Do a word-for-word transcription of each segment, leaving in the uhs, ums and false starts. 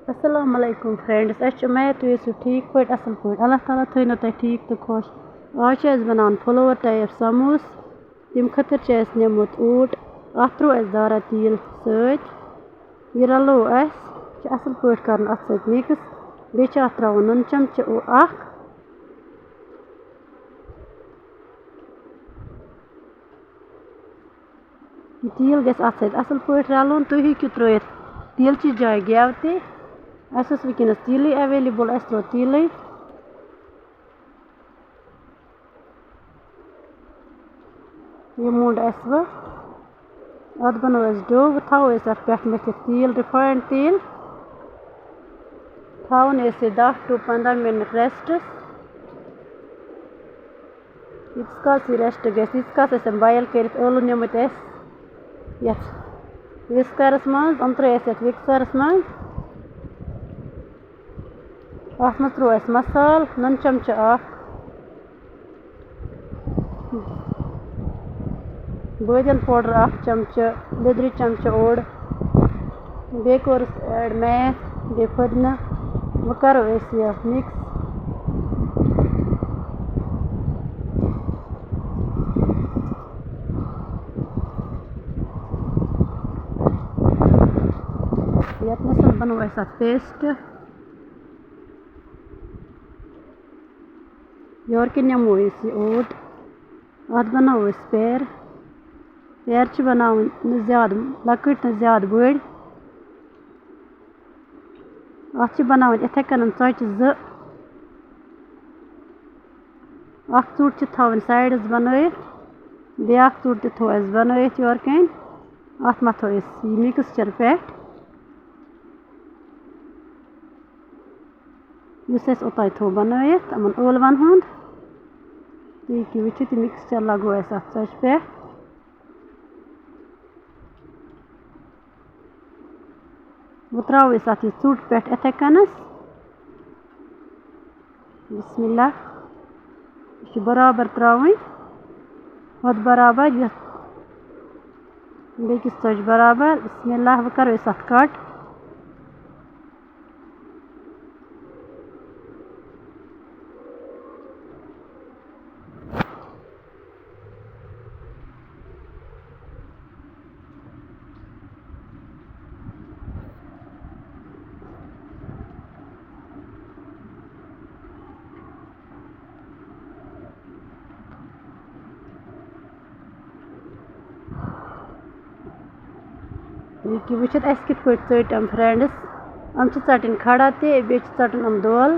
السلام علیکم فرینڈس، اَسہِ چھِ اُمید تُہۍ ٲسِو ٹھیٖک پٲٹھۍ، اَصٕل پٲٹھۍ۔ اللہ تعالیٰ تھٲینو تۄہہِ ٹھیٖک تہٕ خۄش۔ آز چھِ اَسہِ بَناوان فُلور ٹایپ سَموس۔ تَمہِ خٲطرٕ چھِ اَسہِ نیومُت اوٹ، اَتھ ترٛوو اَسہِ دارا تیٖل سۭتۍ۔ یہِ رَلوو اَسہِ، چھِ اَصٕل پٲٹھۍ کَرُن اَتھ سۭتۍ مِکٕس۔ بیٚیہِ چھِ اَتھ ترٛاوُن نُن چَمچہٕ او-، اَکھ۔ یہِ تیٖل گژھِ اَتھ سۭتۍ اَصٕل پٲٹھۍ رَلُن۔ تُہۍ ہیٚکِو ترٛٲیِتھ تیٖلچہِ جایہِ گٮ۪و تہِ۔ اَسہِ اوس وٕنکیٚنَس تیٖلٕے ایویلیبٕل، اَسہِ ترٛوو تیٖلٕے۔ یہِ موٚنٛڈ اَسہِ وۄنۍ۔ اَتھ بَنوو اَسہِ ڈوٚو، وۄنۍ تھاوو أسۍ اَتھ پٮ۪ٹھ مٔتھِتھ تیٖل، رِفاینڈ تیٖل۔ تھاوُن أسۍ یہِ دَہ to پنٛداہ مِنَٹ ریسٹَس۔ ییٖتِس کالَس یہِ ریسٹ گژھِ، ییٖتِس کالَس اَسہِ یِم بویِل کٔرِتھ ٲلوٕ نِمٕتۍ اَسہِ یَتھ وِکسَرَس منٛز، یِم ترٲے اَسہِ یَتھ وِکسَرَس منٛز۔ اَتھ منٛز ترٛوو اَسہِ مصالہٕ، نُن چمچہٕ اَکھ، بٲدیان پوڈر اَکھ چمچہٕ، لیٚدرِ چمچہٕ اوٚڑ، بیٚیہِ کوٚرُس ایڈ میتھ، بیٚیہِ پھٔدنہٕ۔ وۄنۍ کَرو أسۍ یہِ مِکٕس۔ یَتھ منٛز بَنوو اَسہِ اَتھ پیسٹ۔ یورٕ کِنۍ نِمو أسۍ یہِ اوٹ، اَتھ بَناوو أسۍ پیر۔ پیر چھِ بَناوٕنۍ نہٕ زیادٕ لۄکٕٹۍ تہٕ زیادٕ بٔڑۍ۔ اَتھ چھِ بَناوٕنۍ یِتھَے کَنَن ژۄچہِ زٕ۔ اَکھ ژوٚٹ چھِ تھاوٕنۍ سایڈَس بَنٲیِتھ، بیٛاکھ ژوٚٹ تہِ تھوٚو اَسہِ بَنٲیِتھ یورٕ کَنۍ۔ اَتھ مَتھو أسۍ یہِ مِکسچَر پٮ۪ٹھ، یُس اَسہِ اوٚتانۍ تھوٚو بَنٲیِتھ یِمَن ٲلوَن ہُنٛد۔ تُہۍ ہیٚکِو وٕچھِتھ، یہِ مِکسچَر لَگوو اَسہِ اَتھ ژۄچہِ پٮ۪ٹھ۔ وۄنۍ ترٛاوو أسۍ اَتھ یہِ ژوٚٹ پٮ۪ٹھ یِتھَے کَنَس۔ بسم اللہ۔ یہِ چھِ برابر ترٛاوٕنۍ، ہُتھ برابر، یَتھ بیٚکِس ژۄچہِ برابر۔ بسم اللہ۔ وۄنۍ کَرو أسۍ اَتھ کَٹ۔ یہِ کہِ وٕچھِتھ اَسہِ کِتھ پٲٹھۍ ژٔٹۍ یِم فرٛٮ۪نٛڈٕس۔ یِم چھِ ژَٹٕنۍ کھڑا تہِ، بیٚیہِ چھِ ژَٹُن یِم دول۔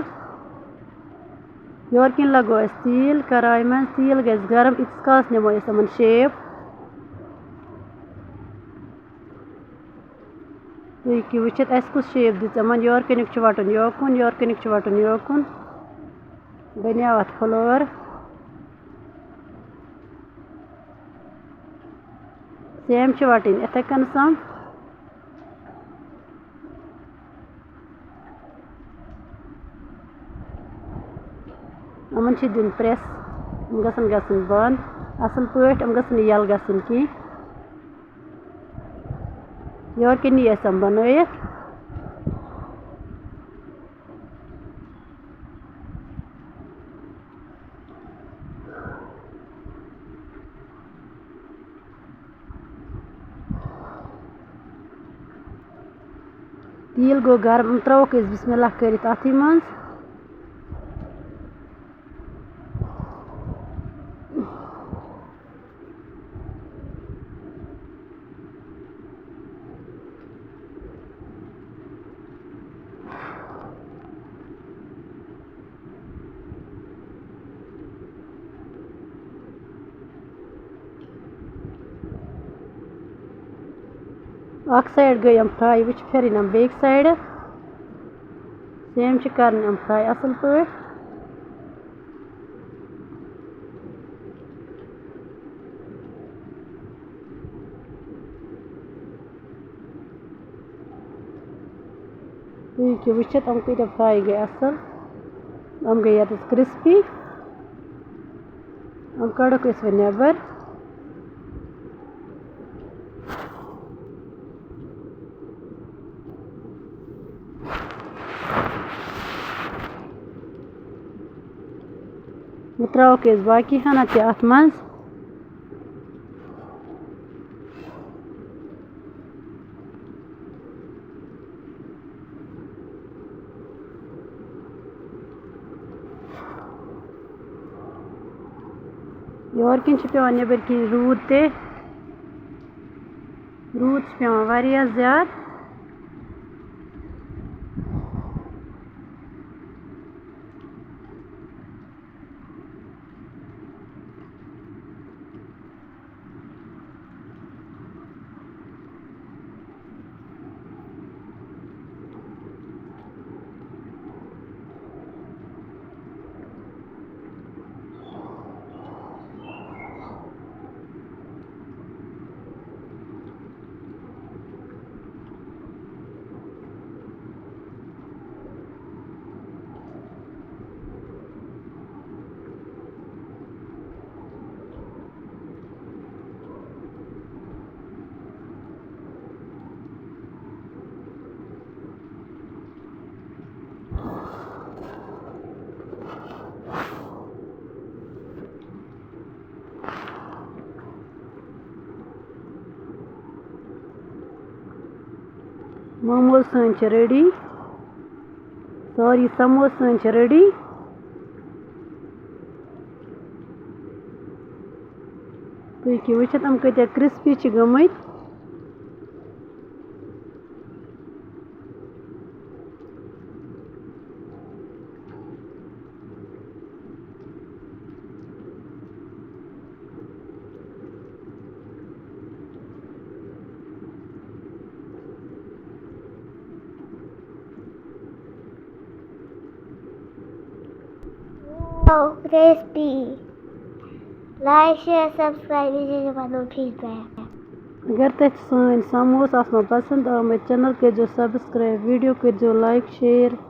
یورٕ کِنۍ لَگو اَسہِ تیٖل کَرایہِ منٛز۔ تیٖل گژھِ گرم، ییٖتِس کالَس نِمو أسۍ یِمَن شیپ۔ تُہۍ ہیٚکِو وٕچھِتھ، اَسہِ کُس شیپ دِژ یِمَن۔ یورٕ کَنیُک چھُ وَٹُن یوکُن، یورٕ کَنیُک چھُ وَٹُن یوکُن۔ بَنیو اَتھ فٕلور۔ سیم چھِ وَٹٕنۍ یِتھَے کَنَس یِم۔ یِمَن چھِ دیُن پرٛٮ۪س، یِم گژھن گژھٕنۍ بنٛد اَصٕل پٲٹھۍ، یِم گژھن نہٕ یَلہٕ گژھٕنۍ کینٛہہ۔ یورٕ کِنۍ یی اَسہِ یِم بَنٲیِتھ۔ تیٖل گوٚو گرم، ترٛاووکھ أسۍ بسم اللہ کٔرِتھ اَتھٕے منٛز۔ اَکھ سایڈ گٔے یِم فرٛاے، وۄنۍ چھِ پھِرٕنۍ یِم بیٚکہِ سایڈٕ۔ سیم چھِ کَرٕنۍ یِم فرٛاے اَصٕل پٲٹھۍ۔ تُہۍ ہیٚکِو وٕچھِتھ، یِم کۭتیٛاہ فرٛاے گٔے اَصٕل۔ یِم گٔے یَتَس کرٛسپی۔ یِم کَڑوکھ أسۍ وۄنۍ نٮ۪بَر۔ وۄنۍ ترٛاوَکھ أسۍ باقی ہنا تہِ اَتھ منٛز۔ یورٕ کِنۍ چھِ پٮ۪وان نیٚبٕرۍ کِنۍ روٗد تہِ، روٗد چھُ پٮ۪وان واریاہ زیادٕ۔ موموز سٲنۍ چھِ ریڈی، سوری، سموس سٲنۍ چھِ ریڈی۔ تُہۍ ہیٚکِو وٕچھِتھ، یِم کۭتیٛاہ کرسپی چھِ گٔمٕتۍ۔ Recipe. Like, share, subscribe, یہِ چھِ پَنُن feedback. اگر تۄہہِ سٲنۍ سموس آسنو پسند آمٕتۍ، channel کٔرزیو subscribe، video کٔرزیو like، share۔